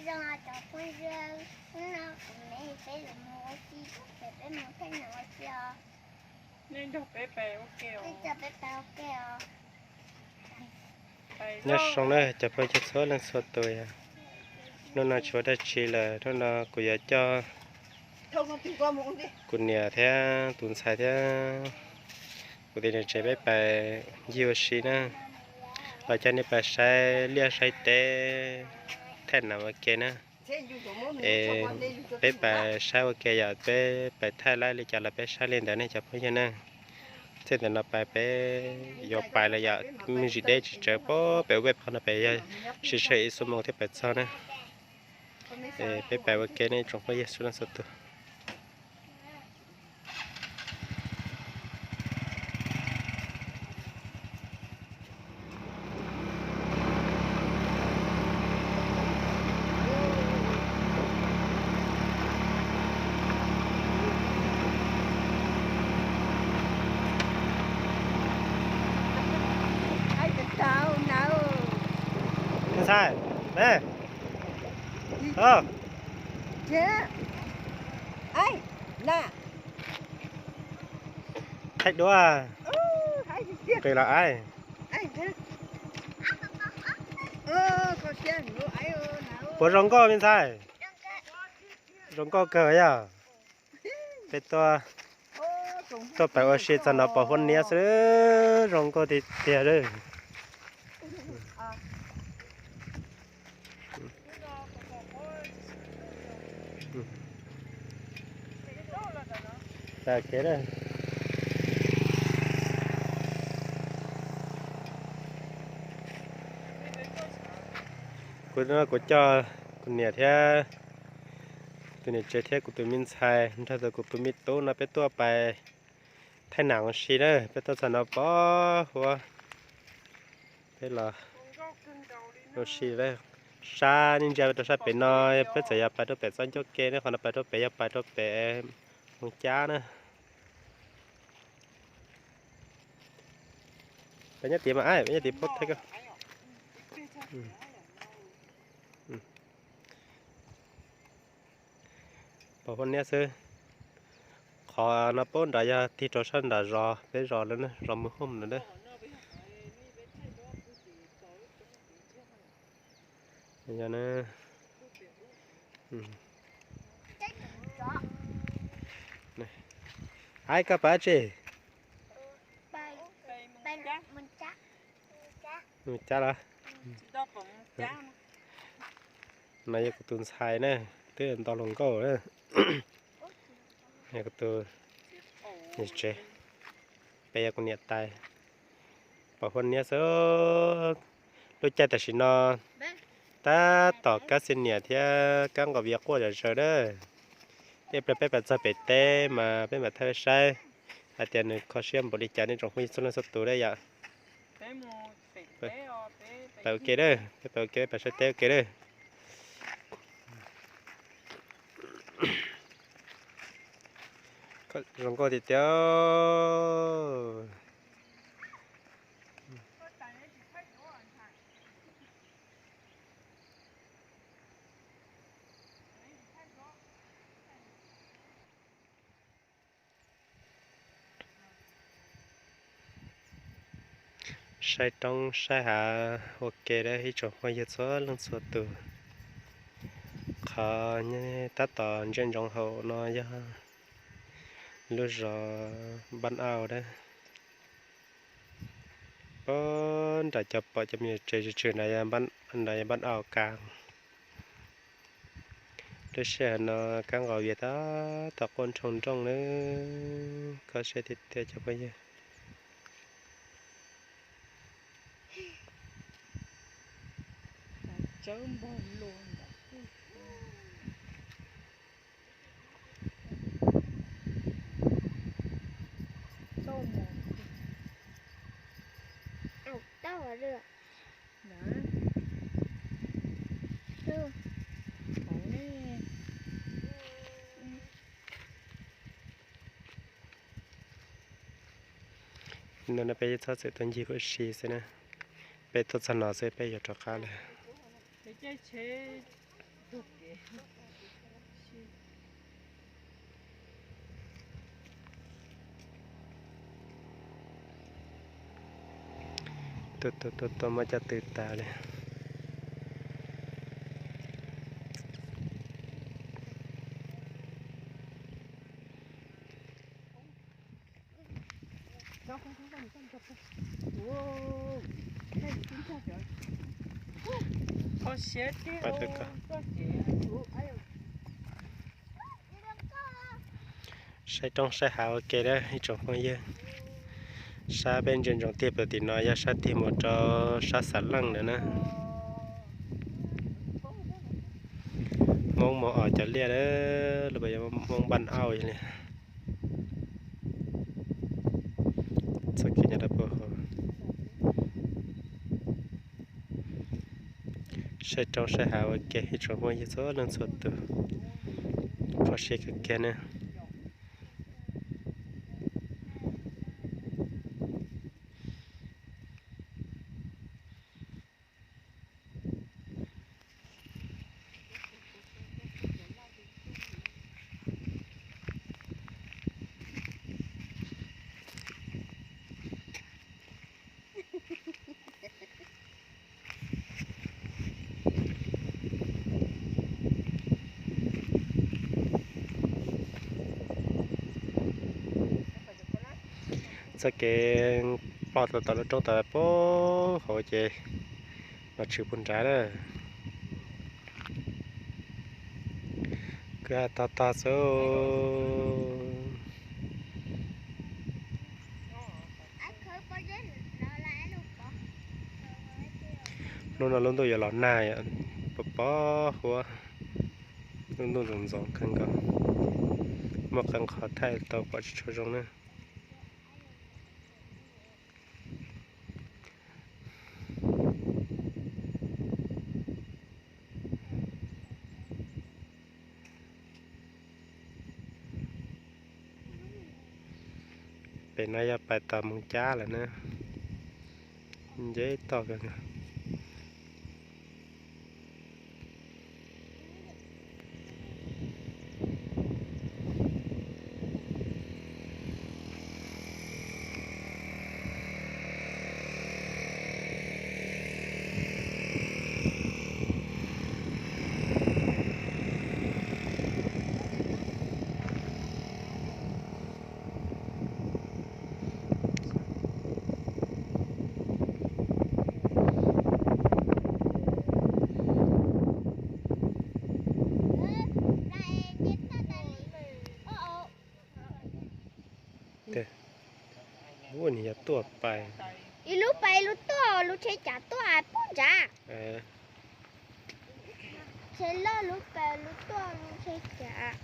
Zoo cov phooj ywg, hnub no kuv me peb yuav mus ua si, peb mus thaij nam ua si os. Nej nrog peb pais ua ke os. Nyob zoo na cov phooj ywg txhua leej txhua tus, hnub no tsis ua dab tsi lawm, hnub no kuv yuav coj kuv niam thiab tus ntxhais thiab kuv tus niam tsev peb pais ncig ua si na, los coj nej pais saib liaj saib teb, thaij nam ua ke na. Es peb pais saib ua ke yom, peb pais thaij laib li cas los peb saib li ntawd nej cov phooj ywg na. Txij ntawm no pais peb yuav pais lawm yom, me ntsis deb tsis tsawg pem ub peb phov no pem yog siv tsawg ib xuab moos thiaj pais txog na. Es peb pais ua ke nej tsoom phooj ywg txhua leej txhua tus. Ntxhais, ne, thaij duab, qis los aib. Puas zoo nkauj me ntxhais? Zoo nkauj kawg yog. Peb tuaj, tuaj pais ua si txog no pom huab niab xwb, zoo nkauj tiag tiag lawm. Kuv, kuv coj kuv niam thiab tus niam tsev thiab kuv tus me ntxhais nrog tus kuv tus me tub no peb tuaj pais thaij nam ua si na, peb tuaj txog no pom huab, peb los ua si. Sab nej ntsia rau sab pem no, peb txawm yog pais rau pem txoj ncauj ke ne, qhov no pais rau pem yog pais rau pem Moos Cab na. Peb nyob tid mas, peb nyob tid pab thaij koj. Pom huab niab xwb. Qhov no pab nram yog tig rau sab nram zos, peb zos lawm, zos Mus Hooj lawm na. Aib, koj pais dab tsi? Mus cab los? No yog kuv tus ntxhais na, twb nto hluas nkauj na. Yog kuv tus niam tsev, peb yog kuv niam tais. Pom huab niab xwb. Lub caij tam sim no tab tom kab xi niam thiab kab nqos viav quaj zom zaws na. Ib pliag peb pais txog pem teb mas peb mam thaij peb saib hais tias nws kho siab npaum li cas nej tsoom phooj ywg txhua leej txhua tus na yom. Pais ua ke na, peb pais ua ke, peb pais saib teb ua ke na. Zoo nkauj tiag tiag. Saib roob saib hav ua ke ib tsoom phooj ywg txhua leej txhua tus. Qhov tab tom ntsia ntsoov hauv no yog lub zos Npab Auj na. Pab nram cov pom cov me nyuam tsev tsw tsw nrad yog Npab Auj Kas. Lub sij hawm no kab nqos viav tab tom quaj nroo nrooj na, kho siab tiag tiag cov phooj ywg. No peb txhob txwm tuaj ncig ua si xwb na, peb tuaj txog no xwb peb yuav rov qab lawm. Tua tua tua tua muab coj tw tas li. Saib roob saib hav ua ke na ib tsoom phooj ywg. Sab peb ntsia ntsoov tiag pem tim no yog sab tig mus rau sab Xav Leej ntawd na. Hmoob mus os cov liaj na, los yog Hmoob npaj auj li. Txoj kev nyob rau puag hauv. Saib roob saib hav ua ke ib tsoom phooj ywg txhua leej txhua tus, kho siab kawg kiag na. Txoj kev ploj tau tom lub roob tod puag hauv ces los tshwm puag nrad na. Kwj ha tog tog xwb. Hnub no lub ntuj yuav los nag, pov pov huab, lub ntuj ntxoov ntxoov kawg nkaus, muaj qee qhov thaij tau pom tsis tshua zoo na. Pem no yog pais tom Moos Cab lawm na, nce toj kawg nkaus. Ua nws yog tuaj pais. Ib lub pais ib lub tuaj, lub tsheb cav tuaj pub nrad. Tsheb loj lub pais lub tuaj lub tsheb cav.